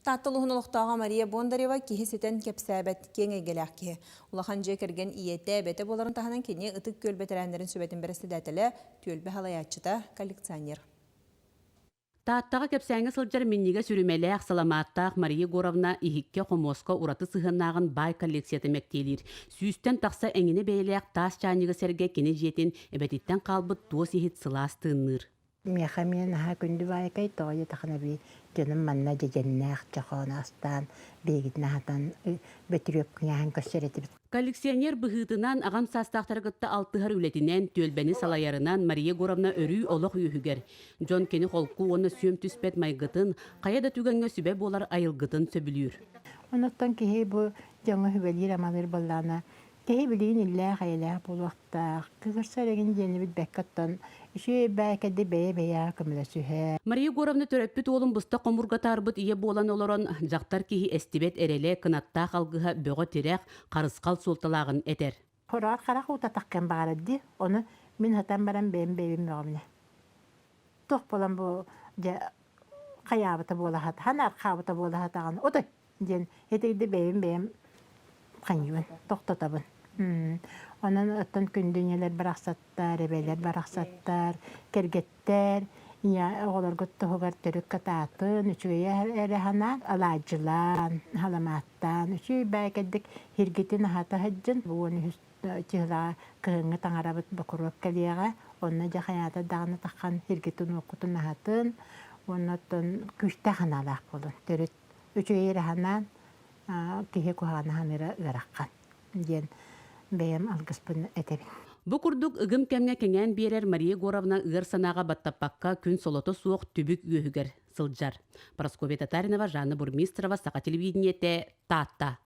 Таатта улууһун олохтооҕо Мария Бондарева киһи ситэн кэпсээбэт киэҥ эйгэлээх киһи. Улахан дьиэ кэргэн ийэтэ, эбэтэ буоларын таһынан кини Ытык Күөл бэтэрээннэрин сүбэтин бэрэссэдээтэлэ, түөлбэ салайааччыта, коллекционер. Тааттаҕа кэпсээҥҥэ сылдьар минньигэс үрүмэлээх, саламааттаах Мария Егоровна иһиккэ-хомуоска ураты сыһыаннааҕын баай коллекцията мэктиэлиир. Сүүстэн тахса эҥинэ бэйэлээх таас чаанньыгы сэргэ кини дьиэтин эбэтиттэн хаалбыт туос иһит сылаас тыынныыр. Миэхэ эмиэ наһаа күндү баайкай, тоҕо диэтэххинэ эбии дьонум манна дьэдьэннээх чохоон астаан, биһигитин аһатан, Бөтүрүөп кньээһин көрсөр этибит. Коллекционер быһыытынан аҕам саастаахтары кытта алтыһар үлэтинэн, түөлбэни салайарынан Мария Егоровна өрүү олох үөһүгэр. Дьон кини холку уонна сүөм түспэт майгытын, хайа да түгэҥҥэ сүбэ буолар айылгытын сөбүлүүр. Онуттан киһи бу дьоҥҥо сүбэлиир-амалыыр буоллаҕына, Киһи билигин иллээх-эйэлээх буолуохтаах, кыырса эрэгин диэни билбэккэ оттон үчүгэй бээкэди бэйэ-бэйэҕэ көмөлөсүһэ. Мария Егоровна төрөппүт уолун быстах хомуурга таарбыт ийэ буолан олорон, дьахтар киһи эстибэт эрэлэ, кынаттаах алгыһа бөҕө тирэх, харысхал суолталааҕын этэр. Хороҕор харах уута кэм баҕарар дии, ону мин сатан баран бэйэм бэйэбин мөҕөмүнэ. Туох буолан бу дьэ хайаабыта буола сатаан, архаабыта буола сатаҕын, отой диэн итирдэ бэйэм бэйэм ханньыбын, тохтотобун. Онон оттон күндү ийэлэр барахсаттар, эбэлэр барахсаттар, кэргэттэр ийэ оҕолоргут туһугар төрүт катаатын, үчүгэйи эрэ санаан, алаадьылаан, халамааттаан, үчүгэй бээкэдик һиргитин аһата сылдьын, 13 чыһылаҕа кыһыҥҥы таҥарабыт бокуруоп кэлиэҕэ, онно дьэ хайаата даҕаны таххан һиргитин-уоккутун аһатын, уонна оттон күүстээх санаалаах буолун, төрүт үчүгэй эрэ санаан киһи куһаҕаны саныыра ыарахан диэн бэйэм алгыспын этэбин. Бу курдук ыгым кэмҥэ кэҥээн биэрэр Мария Егоровна ыар санааҕа баттаппакка күн солото суох түбүк үөһүгэр сылдьар. Прасковья Татаринова, Жанна Бурмистрова, Саха телевидениетэ, Таатта.